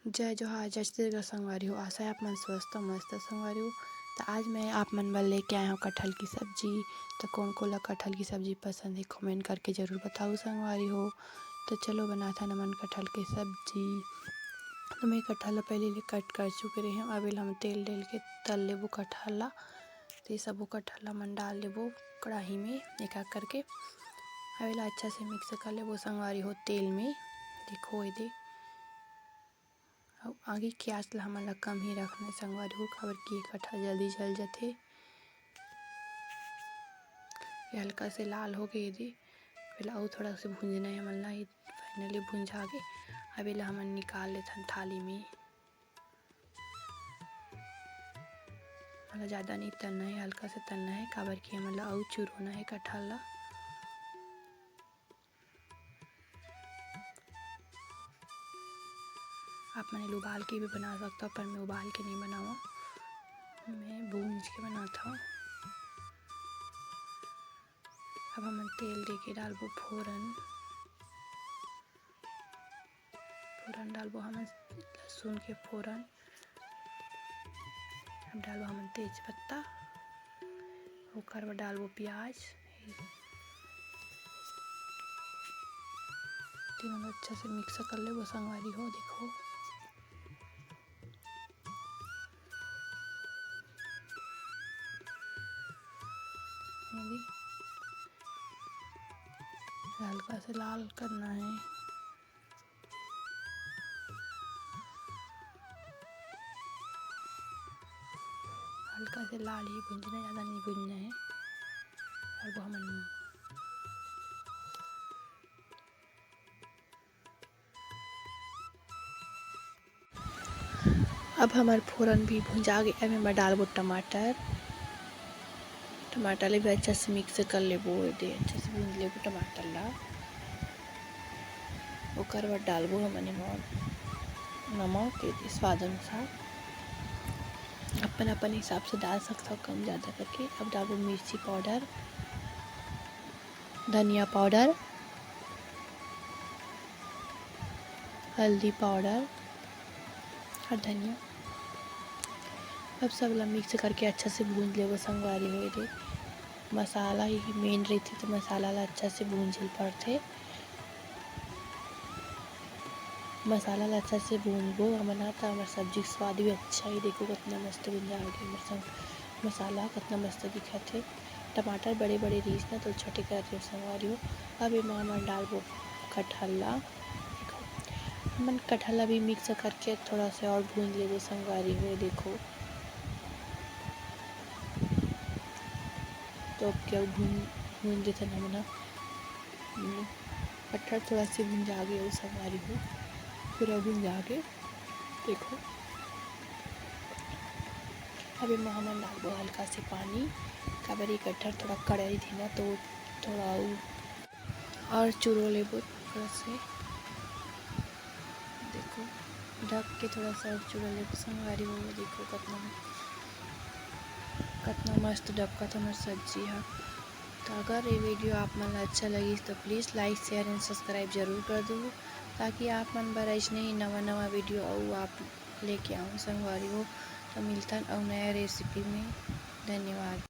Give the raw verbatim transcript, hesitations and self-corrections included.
जय जोहार, जय छत्तीसगढ़ संगवारी हो। आशा है आप मन स्वस्थ हो, मस्त हो संगवारी हो। त आज मैं आप मन बर लेके आए हौं कटहल की सब्जी। त कोन कोन ला कटहल की सब्जी पसंद हे, comment करके जरूर बताहू संगवारी हो। त चलो बनाथन हमन कटहल के सब्जी। त मैं कटहल ला पहले ले cut कर चुके रहे हौं। अब एला हम तेल डाल के तल लेबो कटहल ला। त ये सबो कटहल ला हमन डाल लेबो कढ़ाई में एक एक करके। अब एला अच्छा से mix कर लेबो संगवारी हो तेल में। देखो एदे। अउ आगी के आँच ला हमन ला कम ही रखना हे संगवारी हो, काबर कि ये कटहल जल्दी जल जथे। ये हल्का से लाल हो गे एदे, एला अउ थोड़ा से भूंजना हे हमन ला। ये finally भुंजा गे। अब एला हमन निकाल लेथन थाली में। एला ज़्यादा नहीं तलना हे, हल्का से तलना हे, काबर कि हमन ला अउ चुरोना हे कटहल ला। आप मन एला उबाल के भी बना सकथव, पर मैं उबाल के नहीं बनावं, मैं भूंज के बनाथव। अब हमन तेल दे के डालबो फोरन, फोरन डालबो हमन लहसुन के फोरन। अब डालबो हमन तेज पत्ता, ओकर बाद डालबो प्याज। तीनों ला अच्छा से mix कर लेबो संगवारी हो। देखो, अभी हल्का से लाल करना हे। हल्का से लाल ही भूंजना, ज़्यादा नहीं भूंजना हे। अब वो हमन अब हमर फोरन भी भुंजा गे। अब एमा डालबो टमाटर। टमाटर ले भी अच्छा से mix कर लेबो, एदे अच्छा से भूंज लेबो टमाटर ला। ओकर बाद डालबो हमन एमा नमक, एदे स्वाद अनुसार, अपन अपन हिसाब से डाल सकथव कम ज़्यादा करके। अब डालबो मिर्ची powder, धनिया powder, हल्दी powder और धनिया। अब सब ला mix करके अच्छा से भूंज लेबो संगवारी हो। एदे मसाला ही main रहिथे, तो मसाला ला अच्छा से भूंजे ल पड़थे। मसाला ला अच्छा से भूंजबो हमन ह, त हमर सब्जी के स्वाद भी अच्छा ही। देखो, कितना मस्त भुंजा गे हमर सब मसाला, कितना मस्त दिखत हे। टमाटर बड़े बड़े रहिस ना, तो छोटे कर दियो संगवारी हो। अब एमा हमन डालबो कटहल ला। देखो, हमन कटहल ला भी mix करके थोड़ा सा और भूंज लेबो संगवारी हो। देखो, तो अब क्या भूंज, भूंज देथन हमन ह। कटहल थोड़ा से भुंजा गे अउ संगवारी हो, पूरा भुंजा गे। देखो, अब एमा हमन डालबो हल्का से पानी, काबर ये कटहल थोड़ा कड़ाई थी ना, तो थोड़ा अउ और चुरो लेबो थोड़ा से। देखो, ढक के थोड़ा सा और चुरो लेबो संगवारी हो। देखो, कतना, कतना मस्त डबकत हमर सब्जी ह। तो अगर ये video आप मन ला अच्छा लगिस, तो please like, share and subscribe जरूर कर दो, ताकि आप मन बर अइसने ही नवा नवा video अउ आप लेके आऊँ संगवारी हो। तो मिलथन अउ नया recipe में। धन्यवाद।